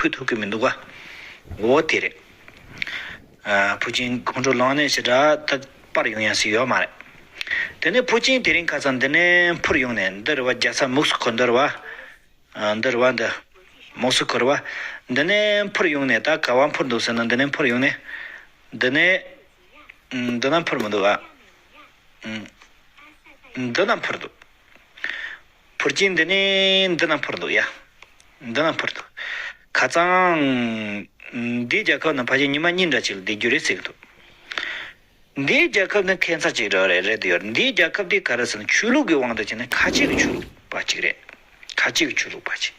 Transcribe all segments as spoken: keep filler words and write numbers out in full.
གི་ཐུབ་ཀྱི་མི་འདུག་ག་འོ་དེ་རེད། ཨ། ཕུའུ་ཅིན་ཁོང་ཁྲོ་ལངས་ནས་ཞེ་དྲག་ད་པར་ཡོང་ཡ་ཞིག་ཡོད་མ་རེད། དེ་ནས་ཕུའུ་ཅིན་དེ་རིང་ཁ་སང་འདི་ནས་འཕུར་ཡོང་ནས་འདི་རེད་བ། རྒྱལ་ས་མོག་སི་ཁོ་འདི་རེད་བ། ཨ། འདི་རེད་བ། འདི་མོག་སི་ཁོ་རེད་བ། འདི་ནས་འཕུར་ཡོང་ནས། ད་ག་བ་འཕུར་འདུག་ཟེར་ན། འདི་ནས་འཕུར་ཡོང་ནས། འདི་ནས། འདི་ན་འཕུར་མི་འདུག་ཨ། འདི་ན་འཕུར་འདུག་ཕུའུ་ཅིན་འདི་ནས་འདི་ན་འཕུར་འདུག་ཡ། འདི་ན་འཕུར་འདུག་ཁ་སང་འདིའི་རྒྱལ་ཁབ་ནང་ཕལ་ཆེར་ཉི་མ་གཉིས་འདྲ་ཅིག་ལ་བསྡད་རྒྱུ་རེད་ཟེར་གི་འདུག་འདིའི་རྒྱལ་ཁབ་ནི་ཁྱད་མཚར་ཅིག་རེད་རེད་རེད་དུ་ཡོད། འདིའི་རྒྱལ་ཁབ་འདི་ག་རེ་ཟེར་ན། ཆོས་ལུགས་ཀྱི་དབང་དུ་བྱས་ན་ཁ་ཆེ་གི་ཆོས་ལུགས་པ་ཅིག་རེད། ཁ་ཆེ་གི་ཆོས་ལུགས་པ་ཅིག་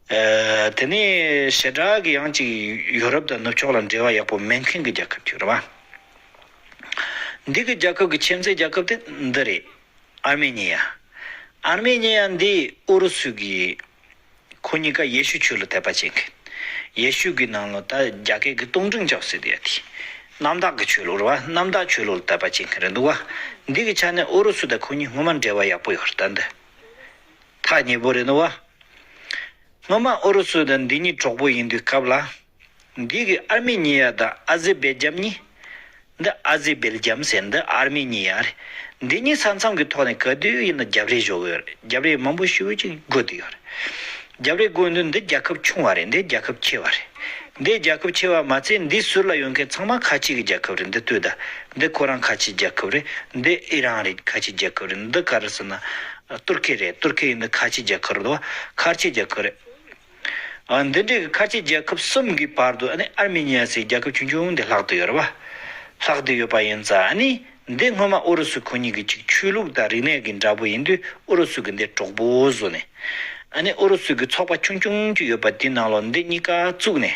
ཨ། དེ་ནས་ཞེ་དྲག་གི་ཡང་ཅིག་ཡོ་རོབ་དང་ནུབ་ཕྱོགས་ལ་འབྲེལ་བ་ཡག་པོ་མེད་མཁན་གྱི་རྒྱལ་ཁབ་ཅིག་རེད་བ། འདི་གི་རྒྱལ་ཁབ་ཀྱི་ཁྱིམ་མཚེས་རྒྱལ་ཁབ་དེ་འདི་རེད། ཨར་མེ་ནི་ཡ། ཨར་མེ་ནི་ཡ་འདི་ཨུ་རུ་སུ་གི། ཁོ་གཉིས་ཀ་ཡེ་ཤུ་ཆོས་ལུགས་དད་པ་བྱེད་མཁན། ཡེ་ཤུ་གི་ནང་ལོགས་ད་རྒྱ་སྐད་ཀྱི་སྟོང་ཕྲེང་ཅའོ་ཟེར་དེ་ཡ་དེ། གནམ་བདག་གི་ཆོས་ལུགས་རེད་བ། གནམ་བདག་ཆོས་ལུགས་ལ་དད་པ་བྱེད་མཁན་རེད་འདུག་བ། འདི་གི་ཆ་ནས་ཨུ་རུ་སུ་དང་ཁོ་གཉིས་སྔོན་མ་འབྲེལ་བ་ཡག་པོ་ཡོད་རེད། ད་འདི་ཐག་ཉེ་པོ་རེད་འདུག་བ། སྔོན་མ་ཨུ་རུ་སུ་དང་འདི་གཉིས་གྲོགས་པོ་ཡིན་དུས་སྐབས་ལ། འདི་གི་ཨར་མེ་ནི་ཡ་དང་ཨ་ཟེར་བེ་ཇམ་གཉིས། འདི་ཨ་ཟེར་བེ་ཇམ་ཟེར། འདི་ཨར་མེ་ནི་ཡ་རེད། འདི་གཉིས་ས་མཚམས་ཀྱི་ཐོག་ནས་ག་དུས་ཡིན་ན་རྒྱབ་རེས་བཞག་གི་ཡོད་རེད། རྒྱབ་རེས་མང་པོ་ཞེ་པོ་ཅིག་དགོས་ཀྱི་ཡོད་རེད། རྒྱབ་རེས་དགོས་དུས་འདི་རྒྱལ་ཁབ་ཆུང་བ་རེད། འདི་རྒྱལ་ཁབ་ཆེ་བ་རེད། འདི་རྒྱལ་ཁབ་ཆེ་བ་མ་ཚད་འདི་ཟུར་ལ་ཡོད་མཁན་ཚང་མ་ཁ་ཆེ་གི་རྒྱལ་ཁབ་རེད། འདི་ལྟོས་དང་། འདི་ཁོ་རང་ཁ་ཆེ་རྒྱལ་ཁབ་རེད། འདི་ཨི་རན་རེད། ཁ་ཆེ་རྒྱལ་ཁབ་རེད། འདི་ག་རེ་ཟེར་ན། ཏུར་ཀི་རེད། ཏུར་ཀི་ཡིན་ན་ཁ་ཆེ་རྒྱལ་ཁབ་རེད་དོ། ཁ་ཆེ་རྒྱལ་ཁབ་རེད། ཨ། འདི་འདྲའི་གི་ཁ་ཆེ་རྒྱལ་ཁབ་གསུམ་གི་བར་དུ་ཨ་ནི་ཨར་མེ་ནི་ཡ་ཟེར་རྒྱལ་ཁབ་ཆུང་ཆུང་འདི་ལྷག་བསྡད་ཡོད་རེད་བ། ལྷག་བསྡད་ཡོད་པ་ཡིན་ཙང་། ཨ་ནི་འདི་སྔོན་མ་ཨུ་རུ་སུ་ཁོ་གཉིས་ཀྱི་ཅིག་ཆོས་ལུགས་དང་རིག་གནས་ཀྱི་འདྲ་པོ་ཡིན་དུས་ཨུ་རུ་སུ་གི་འདི་གྲོགས་པོ་བཟོས་ནས། ཨ་ནི་ཨུ་རུ་སུ་གི་ཚོགས་པ་ཆུང་ཆུང་ཅིག་ཡོད་པ་དེའི་ནང་ལོགས་འདི་གཉིས་ཀ་བཙུགས་ནས།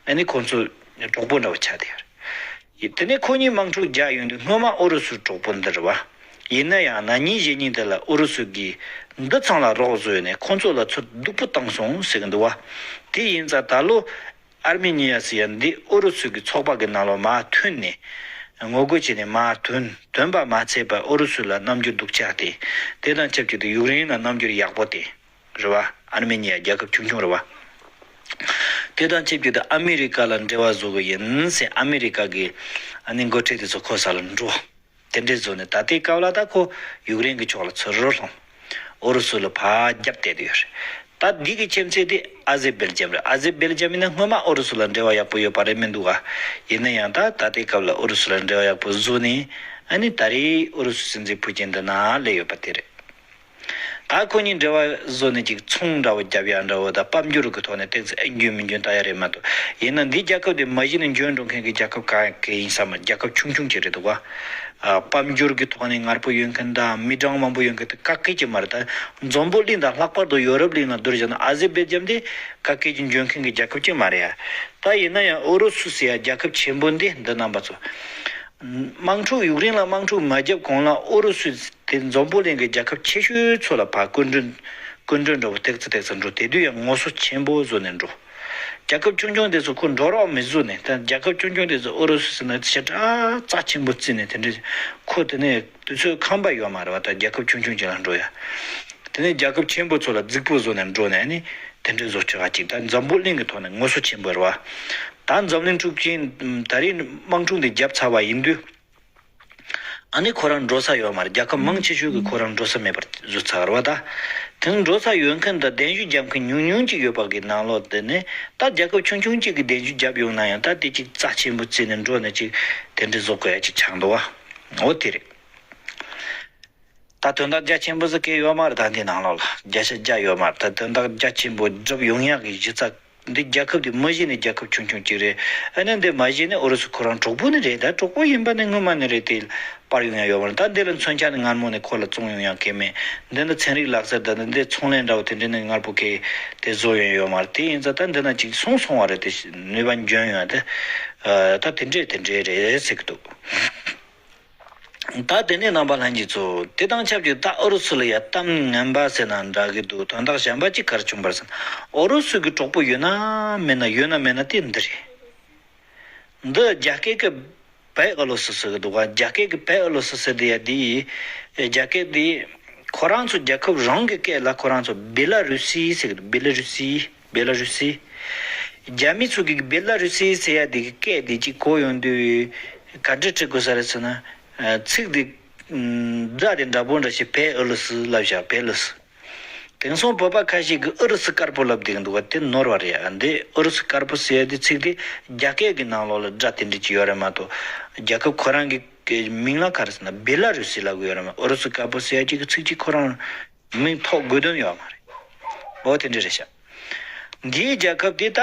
ཨ་ནི་ཁོང་ཚོ་གྲོགས་པོ་འདྲ་བོ་ཆགས་བསྡད་ཡོད་རེད། དེ་ནས་ཁོ་གཉིས་དམག་འཁྲུག་རྒྱག་ཡོང་དུས་སྔོན་མ་ཨུ་རུ་སུའི་གྲོགས་པོ་འདི་རེད་བ། ཡིན་ན་ཡང་ན་ནིང་གཞེས་ནིང་དེ་ལ་ཨུ་རུ་སུ་གིས་འདི་ཚང་ལ་རོགས་བཟོས་ནས་ཁོང་ཚོ་ལ་ཚུར་སྡུག་པོ་བཏང་སོང་ཟེར་གི་འདུག་བ། དེ་ཡིན་ཙང་ད་ལོ་ཨར་མེ་ནི་ཡ་ཟེར་ཡ་འདི་ཨུ་རུ་སུ་གི་ཚོགས་པ་གི་ནང་ལོགས་མར་ཐོན་ནས། ངོ་རྒོལ་བྱས་ནས་མར་ཐོན། ཐོན་པ་མ་ཚད་པར་ཨུ་རུ་སུ་ལ་རྣམ་འགྱུར་སྡུག་ཅག་དེ། དེ་དང་ཆབས་ཅིག་ཏུ་ཡུཀ་རེན་ལ་རྣམ་འགྱུར་ཡག་པོ་དེ། རེད་བ། ཨར་མེ་ནི་ཡ་རྒྱལ་ཁབ་ཆུང་ཆུང་རེད་བ། དེ་དང་ཆབས་ཅིག་ཏུ་ཨ་མི་རི་ཀ་ལ་འབྲེལ་བ་བཟོ་གི་ཡིན་ཟེར། ཨ་མི་རི་ཀ་གི་ཨ་ནི་འགོ་ཁྲིད་དེ་ཚོ་ཁོ་ས་ལ་འགྲོ། དེ་འདྲས་བཟོ་ནས་ད་ལྟའི་སྐབས་ལ་ད་ཁོ་ཡུཀ་རེན་གི་ཕྱོགས་ལ་ཚུར་ལྷུང་། ཨུ་རུ་སུ་ལ་ཕར་རྒྱབ་གཏད་དེ་ཡོད་རེད། ད་འདི་གི་ཁྱིམ་མཚེས་དེ་ཨ་ཟེར་བེལ་ཇམ་རེད། ཨ་ཟེར་བེལ་ཇམ་ཡིན་ན་སྔོན་མ་ཨུ་རུ་སུ་ལ་འབྲེལ་བ་ཡག་པོ་ཡོད་པ་རེད་མི་འདུག་ག་ཡིན་ན་ཡང་ད་ད་ལྟའི་སྐབས་ལ་ཨུ་རུ་སུ་ལ་འབྲེལ་བ་ཡག་པོ་བཟོས་ནས། ཨ་ནི་ད་རེས་ཨུ་རུ་སུ་སྲིད་འཛིན་ཕུའུ་ཅིན་འདི་ན་སླེབས་ཡོད་པ་དེ་རེད། ད་ཁོ་གཉིས་འབྲེལ་བ་བཟོས་ནས་ཅིག་ཚོང་འདྲ་བོ་རྒྱབ་ཡ་འདྲ་བོ་དང་། དཔལ་འབྱོར་གྱི་ཐོག་ནས་ཏོག་ཙམ་ཨེ་འཇོན་མི་འཇོན་ལྟ་ཡ་རེད་མ་གཏོགས། ཡིན་ན་འདིའི་རྒྱལ་ཁབ་དེ་མ་གཞི་ནས་འཇོན་འགྲོ་མཁན་གྱི་རྒྱལ་ཁབ་ག་གེ་ཡིན་ས་མ། རྒྱལ་ཁབ་ཆུང་ཆུང་ཅིག་རེད་འདུག་ག་ཨ། དཔལ་འབྱོར་གྱི་ཐོག་ནས་ངར་པོ་ཡོད་མཁན་དང་མི་གྲངས་མང་པོ་ཡོད་མཁན་དེ་ག་གེ་ཅིག་མ་རེད། ད་འཛམ་བུ་གླིང་དང་ལྷག་པར་དུ་ཡོ་རོབ་གླིང་ལ་བསྡུར་བྱས་ན་ཨ་ཟེར་བེ་ཇམ་དེ་ག་གེ་ཅིག་འཇོན་མཁན་གྱི་རྒྱལ་ཁབ་ཅིག་མ་རེད་ཡ། ད་ཡིན་ན་ཡང་ཨུ་རུ་སུ་ཟེར་ཡ་རྒྱལ་ཁབ་ཆེན་པོ་འདི་འདི་རྣམ་པ་ཚོ། དམག་འཁྲུག་ཡུཀ་རེན་ལ་དམག་འཁྲུག་མ་བརྒྱབ་གོང་ལ་ཨུ་རུ་སུ་དེ་འཛམ་བུ་གླིང་གི་རྒྱལ་ཁབ་ཆེ་ཤོས་ཚོ་ལ་ཕར་སྐུ་མགྲོན། སྐུ་མགྲོན་འདྲ་བོ་ཏོག་ཙམ་ཏོག་ཙམ་འགྲོ། དེ་དུས་ཡང་ངོ་སོ་ཆེན་པོ་བཟོ་ནས་འགྲོ། རྒྱལ་ཁབ་ཆུང་ཆུང་དེ་ཚོ་ཁོ་འགྲོ་རོགས་མི་བཟོ་ནས། ད་རྒྱལ་ཁབ་ཆུང་ཆུང་དེ་ཚོ་ཨུ་རུ་སུ་ཟེར་ན་ཞེ་དྲག་རྩ་ཆེན་པོ་བརྩིས་ནས། དེ་འདྲ་ཁོ་དེ་ནས་དུས་ཚོད་ཁང་པ་ཡོད་མ་རེད་བ། ད་རྒྱལ་ཁབ་ཆུང་ཆུང་ཅིག་ལ་འགྲོ་ཡ། དེ་ནས་རྒྱལ་ཁབ་ཆེན་པོ་ཚོ་ལ་རྫིག་པོ་བཟོ་ནས་འགྲོ་ནས་ནི་དེ་འདྲ་བཟོ་ཆོག་ག་ཅིག་ད་འཛམ་བུ་གླིང་གི་ཐོག་ནས་ངོ་སོ་ཆེན་པོ་རེད་བ། ད་འཛམ་གླིང་འཁྲུག་ཅན་ད་རེས་དམག་འཁྲུག་འདི་བརྒྱབ་ཚར་བ་ཡིན་དུས། ཨ་ནི་ཁོ་རང་འགྲོ་ས་ཡོད་མ་རེད། རྒྱལ་ཁབ་མང་ཆེ་ཤོས་ཀྱིས་ཁོ་རང་འགྲོ་ས་མེད་པར་བཟོས་ཚར་བ་རེད་བ། ད་དེ་ནི་འགྲོ་ས་ཡོད་མཁན་དང་གདན་ཞུ་བརྒྱབ་མཁན་ཉུང་ཉུང་ཅིག་ཡོད་པ་གི་ནང་ལོགས་དེ་ནས་ད་རྒྱལ་ཁབ་ཆུང་ཆུང་ཅིག་གིས་གདན་ཞུ་བརྒྱབ་ཡོང་ན་ཡང་། ད་དེ་ཅིག་རྩ་ཆེན་པོ་བརྩིས་ནས་འགྲོ་ནས་ཅིག་དེ་འདྲ་བཟོ་དགོས་ཡ་ཅིག་ཆགས་འདུག་བ། འོ་དེ་རེད། ད་དོན་དག་རྒྱ་ཆེན་པོ་ཟིག་གས་ཡོད་མ་རེད། ད་འདི་ནང་ལོགས་ལ་བརྒྱ་ཆ་བརྒྱ་ཡོད་མ་རེད། ད་དོན་དག་རྒྱ་ཆེན་པོ་སྒྲུབ་ཡོང་ཡག་གི་གཞི་རྩ། འདི་རྒྱལ་ཁབ་འདི་མ་གཞི་ནས་རྒྱལ་ཁབ་ཆུང་ཆུང་ཅིག་རེད། ཨ་ནི་འདི་མ་གཞི་ནས་ཨུ་རུ་སུ་ཁོ་རང་གྲོགས་པོ་ནི་རེད། ད་གྲོགས་པོ་ཡིན་པ་ནི་སྔོན་མ་ནས་རེད། དེ་པར་ཡོང་ཡ་ཡོད་མ་རེད། ད་འདི་ལ་མཚོན་ཆ་ནི་སྔ་མོ་ནས་ཁོ་ལ་བཙོང་ཡོང་ཡ་གང་ཡང་མེད། འདི་ནི་ཚན་རིག་ལག་རྩལ་དང་འདི་ཚོང་ལས་འདྲ་བོ་དེ་འདྲ་ནི་སྔ་པོ་གས་དེ་བཟོ་ཡོང་ཡ་ཡོད་མ་རེད། དེ་ཡིན་ཙང་ད་འདི་ན་ཅིག་སོང་སོང་བ་རེད། དེ་ནུས་པ་འཇོན་ཡོང་ཡ་དེ། ཨ། ད་དེ་འདྲས་དེ་འདྲས་རེད་ཟེར་གི་འདུག་ད་དེ་ནས་རྣམ་པ་ལྷན་རྒྱས་ཚོ། དེ་དང་ཆབས་ཅིག་ད་ཨུ་རུ་སུ་ལ་ཡ་གཏམ་ངན་པ་ཟེར་ན་འདྲ་གི་འདུག་དོན་དག་གཞན་པ་ཅིག་ག་རེ་བྱུང་བ་རེད་ཟེར་ན། ཨུ་རུ་སུ་གི་གྲོགས་པོ་ཡོད་ན་མེད་ན། ཡོད་ན་མེད་ན་དེ་འདི་རེད། འདི་རྒྱ་སྐད་ཀྱི་བལ་ཨུ་ལུ་སུ་ཟེར་གི་འདུག་ག་རྒྱ་སྐད་ཀྱི་བལ་ཨུ་ལུ་སུ་ཟེར་དེ་ཡ་དེ་ཡི། རྒྱ་སྐད་དེ་ཁོ་རང་ཚོ་རྒྱལ་ཁབ་རང་གི་སྐད་ལ་ཁོ་རང་ཚོ་བེ་ལ་རུ་སི་ཟེར་གི་འདུག་བེ་ལ་རུ་སི། བེ་ལ་རུ་སི། རྒྱ་མི་ཚོ་གིས་བེ་ལ་རུ་སི་ཟེར་ཡ་དེ་གི་སྐད་དེ་གཅིག་གོ་ཡོང་དུས་ག་འདྲ་འབྲི་དགོས་ས་རེད་ཟེར་ན། ཚིག་དེ་སྒྲ་དེ་འདྲ་པོ་འདྲ་ཞིག་བལ་ཨུ་རུ་སུ་ལབ་བཞག་བལ་ཨུ་རུ་སུ། དེང་སང་བོད་པ་ཁ་ཤས་ཀྱིས་ཨུ་རུ་སུ་དཀར་པོ་ལབ་བསྡད་ཀྱི་འདུག་བ། དེ་ནོར་བ་རེད་ཨ། འདི་ཨུ་རུ་སུ་དཀར་པོ་ཟེར་ཡ་དེ་ཚིག་དེ་རྒྱ་སྐད་ཀྱི་ནང་ལོགས་ལ་སྒྲ་དེ་འདྲ་ཅིག་ཡོད་རེད་མ་གཏོགས། རྒྱལ་ཁབ་ཁོ་རང་གི་མིང་ལ་ག་རེ་ཟེར་ན་བེ་ལ་རུ་སི་ལབ་གི་ཡོད་རེད་མ། ཨུ་རུ་སུ་དཀར་པོ་ཟེར་ཡ་གཅིག་གི་ཚིག་གཅིག་ཁོ་རང་མིང་ཐོགས་དགོས་དོན་ཡོད་མ་རེད། འོ་དེ་འདྲ་རེད་ཤག་འདིའི་རྒྱལ་ཁབ་དེ་ད་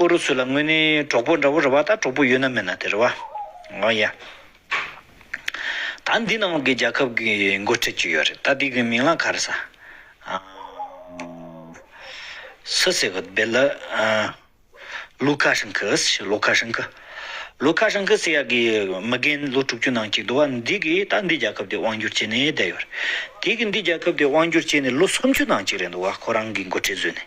ཨུ་རུ་སུ་ལ་དངོས་གནས་གྲོགས་པོ་འདྲ་བོ་རེད་བ། ད་གྲོགས་པོ་ཡོད་ན་མེད་ན་དེ་རེད་བ། འོ་ཡ། ད་འདི་ནང་གི་རྒྱལ་ཁབ་ཀྱི་འགོ་ཁྲིད་ཅིག་ཡོད་རེད། ད་འདི་གི་མིང་ལ་ག་རེ་ཟ། ཨ། སུ་ཟེར་གི་བེ་ལ། ཨ། ལུ་ཁ་ཧྲེན་ཁི། ལུ་ཁ་ཧྲེན་ཁི། ལུ་ཁ་ཧྲེན་ཁི་ཟེར་ཡ་གི་མི་རྒན་ལོ་དྲུག་ཅུ་ནང་གཅིག་འདུག་བ། འདི་གིས་ད་འདི་རྒྱལ་ཁབ་དེ་དབང་བསྒྱུར་བྱས་ནས་བསྡད་ཡོད་རེད། དེ་གི་འདི་རྒྱལ་ཁབ་དེ་དབང་བསྒྱུར་བྱས་ནས་ལོ་སུམ་ཅུ་ནང་གཅིག་རེད་འདུག་བ། ཁོ་རང་གི་འགོ་ཁྲིད་བཟོས་ནས།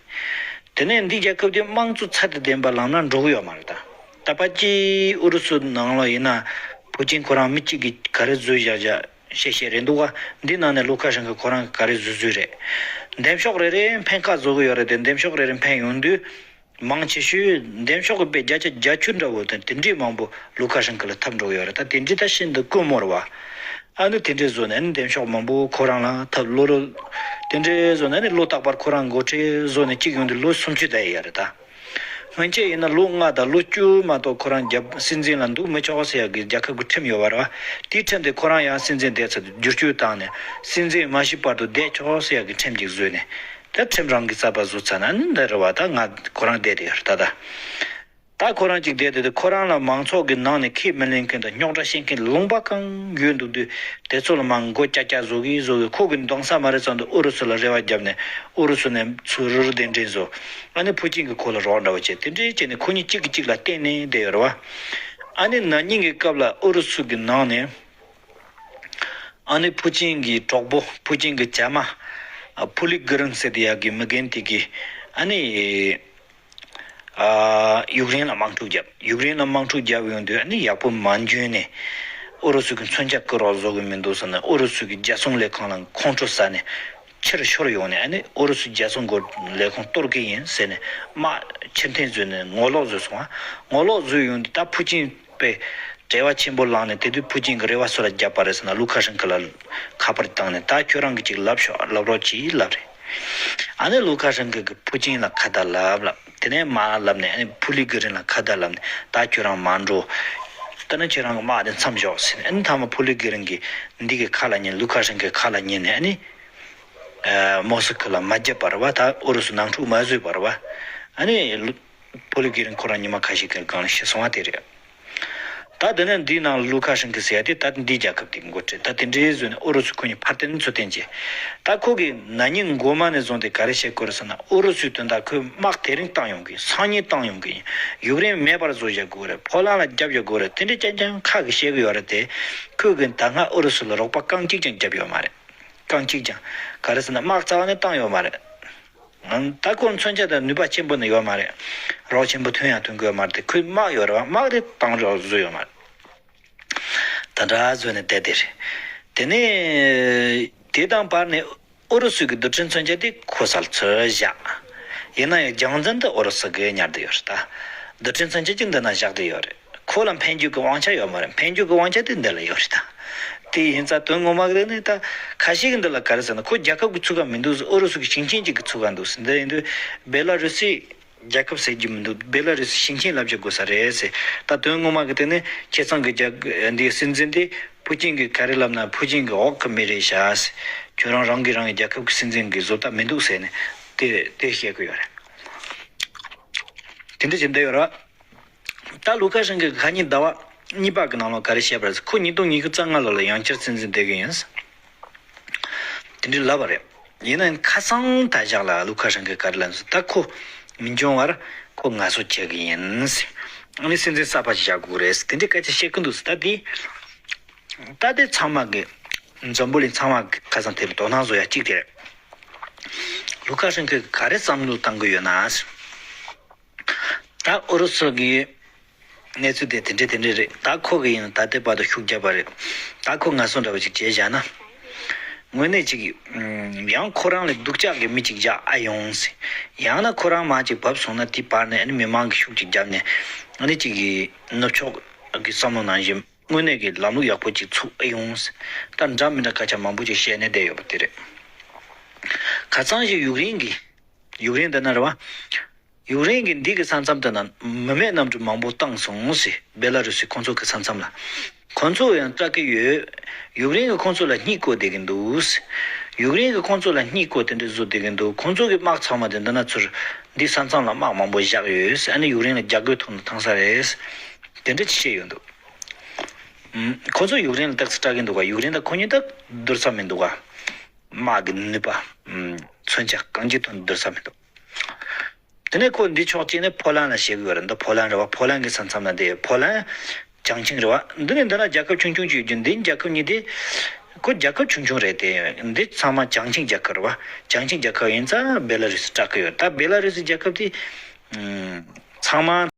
དེ་ནས་འདི་རྒྱལ་ཁབ་དེ་དམངས་གཙོ་ཚད་དང་ལྡན་པ་ལམ་ལ་འགྲོ་གི་ཡོད་མ་རེད་ད། ད་ཕལ་ཆེར་ཨུ་རུ་སུ་ནང་ལ་ཡིན་ན་ཕུ་ཅིན་ཁོ་རང་མི་གཅིག་གིས་ག་རེ་བཟོས་བཞག་བཞག་བཤད་བཤད་རེད་འདུག་བ། འདི་ནང་ནས་ལུ་ཁ་ཧྲེན་ཁི་ཁོ་རང་གིས་ག་རེ་བཟོས་བཟོས་རེད། འདེམས་ཤོག་རེ་རེ་འཕེན་ཁ་བཟོ་གི་ཡོད་རེད་དེ། འདེམས་ཤོག་རེ་རེ་འཕེན་ཡོང་དུས་མང་ཆེ་ཤོས་འདེམས་ཤོག་གི་དཔེ་བརྒྱ་ཆ་བརྒྱད་ཅུ་འདྲ་བོ་དང་དེ་འདྲས་མང་པོ་ལུ་ཁ་ཧྲེན་ཁི་ལ་འཐབ་འགྲོ་གི་ཡོད་རེད། ད་དེ་འདྲས་ད་ཤིན་ཏུ་དཀོན་མོ་རེད་བ། ཨ་ནི་དེ་འདྲས་བཟོས་ནས་ཨ་ནི་འདེམས་ཤོག་མང་པོ་ཁོ་རང་ལ་འཐབ། ལོ་རུ་དེ་འདྲས་བཟོས་ནས་ཨ་ནི་ལོ་རྟག་པར་ཁོ་རང་འགོ་ཁྲིད་བཟོས་ནས་གཅིག་ཡོང་དུས་ལོ་སུམ་ཅུ་ད་ཡི་ཡ་རེད་ད། སྔོན་ཆད་ཡིན་ན་ལོ་ལྔ་དང་ལོ་བཅུ་མ་གཏོགས་ཁོ་རང་རྒྱབ་སྲིད་འཛིན་ལ་འདུག་མི་ཆོག་ཟེར་ཡ་གི་རྒྱལ་ཁབ་ཀྱི་ཁྲིམས་ཡོད་པ་རེད་བ། དེའི་ཁྲིམས་དེ་ཁོ་རང་ཡང་སྲིད་འཛིན་བསྡད་ཚར་དུས་བསྒྱུར་བཅོས་བཏང་ནས་སྲིད་འཛིན་མ་ཤི་བར་དུ་བསྡད་ཆོག་ཟེར་ཡ་གི་ཁྲིམས་ཅིག་བཟོས་ནས། ད་ཁྲིམས་རང་གི་རྩ་བ་བཟོ་ཚར་ན་ནི་འདི་རེད་བ། ད་ང་ཁོ་རང་བསྡད་དེ་ཡོད་རེད་ད་ད། ད་ཁོ་རང་གཅིག་བསྡད་དེ་དེ་ཁོ་རང་ལ་མང་ཚོགས་ཀྱི་ནང་ནས་ཁས་མི་ལེན་མཁན་དང་རྙོག་དྲ་བཤད་མཁན་ལུང་པ་གང་ཡོད་འདུག་དུས་དེ་ཚོ་ལ་མར་མགོ་ཀྱག་ཀྱག་བཟོ་གི་བཟོ་གི་ཁོ་གི་འདང་ས་མ་རེད་ཙང་དུ་ཨུ་རུ་སུ་ལ་རེ་བ་བརྒྱབ་ནས་ཨུ་རུ་སུ་ནས་ཚུར་རུ་རུ་གདན་འདྲེན་བཟོ། ཨ་ནི་ཕུ་ཅིན་གྱིས་ཁོ་ལ་རོགས་འདྲ་བོ་བྱས། དེ་འདྲའི་བྱས་ནས་ཁོ་གཉིས་གཅིག་གིས་གཅིག་ལ་བརྟེན་ནས་བསྡད་ཡོད་རེད་བ། ཨ་ནི་ན་ནིང་གི་སྐབས་ལ་ཨུ་རུ་སུ་གི་ནང་ནས་ཨ་ནི་ཕུ་ཅིན་གྱི་གྲོགས་པོ་ཕུ་ཅིན་གྱི་བྱ་མ་ཕུ་ལི་གི་རིན་ཟེར་དེ་ཡག་གི་མི་རྒན་དེ་གིས་ཨ་ནི། ཨ། ཡུཀ་རེན་ལ་དམག་འཁྲུག་བརྒྱབ། ཡུཀ་རེན་ལ་དམག་འཁྲུག་བརྒྱབ་ཡོང་དུས་ཨ་ནི་ཡག་པོ་མ་འཇོན་ནས་ཨུ་རུ་སུ་གི་མཚོན་ཆ་བསྐུར་རོགས་བཟོ་གི་མི་འདུག་ཟེར་ནས་ཨུ་རུ་སུ་གི་རྒྱལ་སྲུང་ལས་ཁུངས་ལ་ཁོང་ཁྲོ་ཟ་ནས་ཕྱིར་ཤོར་ཡོང་ནས། ཨ་ནི་ཨུ་རུ་སུ་རྒྱལ་སྲུང་གི་ལས་ཁུངས་གཏོར་གི་ཡིན་ཟེར་ནས་དམག་ཕྱིར་འཐེན་བཟོས་ནས་ངོ་ལོག་བཟོས་སོང་ང་། ངོ་ལོག་བཟོས་ཡོང་དུས་ད་ཕུ་ཅིན་པས་བྲེལ་བ་ཆེན་པོ་ལངས་ནས། དེ་དུས་ཕུ་ཅིན་གྱི་རེ་བ་སུ་ལ་བརྒྱབ་པ་རེད་ཟེར་ན་ལུ་ཁ་ཧྲེན་ཁི་ལ་ཁ་པར་བཏང་ནས། ད་ཁྱོད་རང་གིས་ཅིག་ལབ་ཤོག་ལབ་རོགས་གྱིས་ལབ་རེད། ཨ་ནི་ལུ་ཁ་ཧྲེན་ཁི་གིས་ཕུ་ཅིན་ལ་ཁ་བརྡ་ལབ་ལབ། དེ་ནས་མར་ལབ་ནས་ཨ་ནི་ཕུ་ལི་གི་རིན་ལ་ཁ་བརྡ་ལབ་ནས། ད་ཁྱོད་རང་མར་འགྲོ། ད་ནི་ཁྱོད་རང་གི་དམག་དེ་མཚམས་འཇོག་ཟེར་ནས། ཨ་ནི་མཐའ་མ་ཕུ་ལི་གི་རིན་གྱིས་འདི་གི་ཁ་ལ་ཉན། ལུ་ཁ་ཧྲེན་ཁི་ཁ་ལ་ཉན་ནས་ཨ་ནི་ཨ་མོ་སི་ཁོ་ལ་མ་བརྒྱབ་པ་རེད་བ། ད་ཨུ་རུ་སུ་ནང་འཁྲུག་མ་བཟོས་པ་རེད་བ། ཨ་ནི་ལུ་ཕུ་ལི་གི་རིན་ཁོ་རང་ཉི་མ་ཁ་ཤས་ཀྱི་སྒང་ལ་ཤི་སོང་བ་དེ་རེད། ད་དེ་ནས་འདིའི་ནང་ལུ་ཁ་ཧྲེན་ཁི་ཟེར་ཡ་དེ་ད་འདིའི་རྒྱལ་ཁབ་དེ་འགོ་ཁྲིད། ད་དེ་འདྲའི་བཟོས་ནས་ཨུ་རུ་སུ་ཁོ་གཉིས་ཕར་འཐེན་ཚུར་འཐེན་བྱས། ད་ཁོ་གིས་ན་ནིང་འགོ་མ་ནས་བཟུང་སྟེ་ག་རེ་བཤད་ཀྱི་ཡོད་རེད་ཟེར་ན། ཨུ་རུ་སུའི་དོན་དག་ཁོས་དམག་དེ་རིང་བཏང་ཡོང་གི་ཡིན། སང་ཉིན་བཏང་ཡོང་གི་ཡིན། ཡུཀ་རེན་མེད་པར་བཟོ་བཞག་དགོས་རེད། ཕོ་ལན་ལ་རྒྱབ་བཞག་དགོས་རེད། དེ་འདྲའི་རྐྱང་རྐྱང་ཁ་གིས་བཤད་གི་ཡོད་རེད་དེ། ཁོས་གིས་ད་སྔ་ཨུ་རུ་སུ་ལ་རོགས་པ་རྐང་གཅིག་ཀྱང་བརྒྱབ་ཡོད་མ་རེད། རྐང་གཅིག་ཀྱང་། ག་རེ་ཟེར་ན་དམག་རྩ་བ་ནས་བཏང་ཡོད་མ་རེད། ད་ཁོ་མཚོན་ཆ་དང་ནུས་པ་ཆེན་པོ་ནི་ཡོད་མ་རེད། རོགས་ཆེན་པོ་ཐོན་ཡང་ཐོན་གི་ཡོད་མ་རེད་དེ། ཁོས་དམག་ཡོད་རེད་བ། དམག་དེ་བཏང་རོགས་བཟོས་ཡོད་མ་རེད། ད་འདྲ་བཟོས་ནས་བསྡད་དེ་རེད། དེ་ནས་དེ་དང་བར་ནས་ཨུ་རུ་སུ་གི་རྡུལ་ཕྲན་མཚོན་ཆ་དེ་ཁོ་སར་ཚུར་བཞག་ཡིན་ན་ཡང་རྒྱང་འཛིན་དུ་ཨུ་རུ་སུ་གིས་ཉར་བསྡད་ཡོད་རེད་ད། རྡུལ་ཕྲན་མཚོན་ཆ་ཅིག་འདི་ན་བཞག་བསྡད་ཡོད་རེད། ཁོ་ལ་འཕེན་རྒྱུ་གི་དབང་ཆ་ཡོད་མ་རེད། འཕེན་རྒྱུ་གི་དབང་ཆ་དེ་འདི་ལ་ཡོད་རེད་ད། དེ་ཡིན་ཙང་དོན་ངོ་མ་གི་ནི་ད་ཁ་ཤས་ཀྱིས་འདི་ལ་ག་རེ་ཟེར་ན། ཁོ་རྒྱལ་ཁབ་ཀྱི་ཚུགས་ཀ་མི་འདུག་ཟེར། ཨུ་རུ་སུ་གི་ཞིང་ཆེན་གཅིག་གི་ཚུགས་ཀ་འདུག་ཟེར། འདི་ཡིན་དུས་བེ་ལ་རུ་སི་རྒྱལ་ཁབ་ཟེར་རྒྱུ་མི་འདུག་བེ་ལ་རུ་སི་ཞིང་ཆེན་ལབ་རྒྱུ་དགོས་ས་རེད་ཟེར། ད་དོན་ངོ་མ་གི་དེ་ནི་ཁྱེད་ཚང་གི་རྒྱལ་འདིའི་སྲིད་འཛིན་དེ་ཕུ་ཅིན་གྱིས་ག་རེ་ལབ་ན་ཕུ་ཅིན་གྱི་འོག་གི་མི་རེད་ཤག་ཟེར། ཁྱོད་རང་རང་གིས་རང་གི་རྒྱལ་ཁབ་ཀྱི་སྲིད་འཛིན་གྱི་བཟོ་ལྟ་མི་འདུག་ཟེར་ནས་དེ་དེ་བཤད་གི་ཡོད་རེད། དེ་འདྲ་བྱས་བསྡད་ཡོད་རེད། ད་ལུ་ཁ་ཧྲེན་ཁི་གིས་ཁ་ཉིན་ཟླ་བ་གཉིས་པ་གི་ནང་ལོགས་ག་རེ་བཤད་པ་རེད་ཟེར། ཁོ་ཉིས་སྟོང་ཉི་ཤུ་རྩ་ལྔ་ལོ་ལ་ཡང་བསྐྱར་སྲིད་འཛིན་བསྡད་གི་ཡིན་ཟེར། དེ་འདྲའི་ལབ་པ་རེད། ཡིན་ན་ཡང་ཁ་སང་ད་བཞག་ལ་ལུ་ཁ་ཧྲེན་ཁི་ག་རེ་ལབ་ཟེར། ད་ཁོ་མི་འབྱུང་བར་ཁོ་ངལ་གསོ་བྱེད་གི་ཡིན་ཟེར། ཨ་ནི་སྲིད་འཛིན་གསར་པ་ཞིག་བཞག་དགོས་རེད་ཟེར། དེ་འདྲའི་སྐད་ཆ་བཤད་གི་འདུག་ཟེར། ད་དེ་ད་དེ་ཚང་མ་གི་འཛམ་བུ་གླིང་ཚང་མ་གི་ཁ་སང་དེ་ལ་དོ་སྣང་བཟོ་ཡ་གཅིག་དེ་རེད། ལུ་ཁ་ཧྲེན་ཁི་ག་རེ་བསམ་བློ་བཏང་གི་ཡོད་ན་ཟེར། ད་ཨུ་རུ་སུ་གི་གནས་ཚུལ་དེ་དེ་འདྲས་དེ་འདྲས་རེད། ད་ཁོ་གི་ཡིན་ད་ལྟའི་བར་དུ་ཤུགས་རྒྱབ་པ་རེད། ད་ཁོ་ངལ་གསོ་འདྲ་བོ་ཞིག་བྱས་བཞག་ན། དངོས་གནས་ཅིག་ཡང་ཁོ་རང་ལ་སྡུག་ཅག་གི་མི་ཅིག་བཞག་ཨ་ཡོང་ཟེར། ཡང་ན་ཁོ་རང་མར་ཅིག་བབས་སོང་ན་དེའི་བར་ནས་ཨ་ནི་མི་མང་གིས་ཤུགས་ཅིག་བརྒྱབ་ནས་ཨ་ནི་ཅིག་གི་ནུབ་ཕྱོགས་ཀྱི་བསམ་བློ་ནང་བཞིན་དངོས་གནས་ཀྱི་ལམ་ལུགས་ཡག་པོ་ཅིག་ཚུགས་ཨ་ཡོང་ཟེར། ད་འདྲ་མི་འདྲ་སྐད་ཆ་མང་པོ་ཅིག་བཤད་ནས་བསྡད་ཡོད་པ་དེ་རེད། ཁ་སང་ཞིག་ཡུཀ་རེན་གྱི་ཡུཀ་རེན་འདི་ན་རེད་བ། ཡུཀ་རེན་གྱི་འདི་གི་ས་མཚམས་དེ་ན་མི་མེད་གནམ་གྲུ་མང་པོ་བཏང་སོང་ཟེར། བེ་ལ་རུ་སི་ཁོང་ཚོ་གི་ས་མཚམས་ལ། ཁོང་ཚོ་ཡང་སྐྲག་གི་ཡོད། ཡུཀ་རེན་གྱིས་ཁོང་ཚོ་ལ་སྙད་བཀོད་བསྡད་ཀྱི་འདུག་ཟེར། ཡུཀ་རེན་གྱིས་ཁོང་ཚོ་ལ་སྙད་བཀོད་དེ་འདྲ་བཟོ་བསྡད་ཀྱི་འདུག་ཁོང་ཚོ་གི་དམག་ཚང་མ་དེ་འདི་ན་ཚུར་འདི་ས་མཚམས་ལ་དམག་མང་པོ་བཞག་ཡོད་ཟེར། ཨ་ནི་ཡུཀ་རེན་ལ་རྒྱབ་འགལ་ཐོག་ནས་བཏང་ས་རེད་ཟེར། དེ་འདྲ་བཤད་ཡོད་འདུག་ཁོང་ཚོ་ཡུཀ་རེན་ལ་ཏོག་ཙམ་སྐྲག་གི་འདུག་ག་ཡུཀ་རེན་དང་ཁོ་གཉིས་ད་བསྡུར་ས་མི་འདུག་ག་དམག་གི་ནུས་པ། མཚོན་ཆ་གང་ཅིའི་ཐོག་ནས་བསྡུར་ས་མི་འདུག་དེ་ནས་ཁོ་འདི་ཕྱོགས་གཅིག་ནས་ཕོ་ལན་ལ་བཤད་གི་ཡོད་རེད། འདི་ཕོ་ལན་རེད་བ། ཕོ་ལན་གྱི་ས་མཚམས་ན་བསྡད་ཡོད། ཕོ་ལན་བྱང་ཆིངས་རེད་བ། འདི་ནས་འདི་ན་རྒྱལ་ཁབ་ཆུང་ཆུང་ཅིག་ཡོད་རྒྱུ། འདི་རྒྱལ་ཁབ་གཉིས་དེ་ཁོ་རྒྱལ་ཁབ་ཆུང་ཆུང་རེད་དེ། འདི་ཚང་མ་བྱང་ཆིངས་རྒྱལ་ཁབ་རེད་བ། བྱང་ཆིངས་རྒྱལ་ཁབ་ཡིན་ཙང་བེ་ལ་རུ་སི་སྐྲག་གི་ཡོད། ད་བེ་ལ་རུ་སི་རྒྱལ་ཁབ་དེ་ཚང་མ།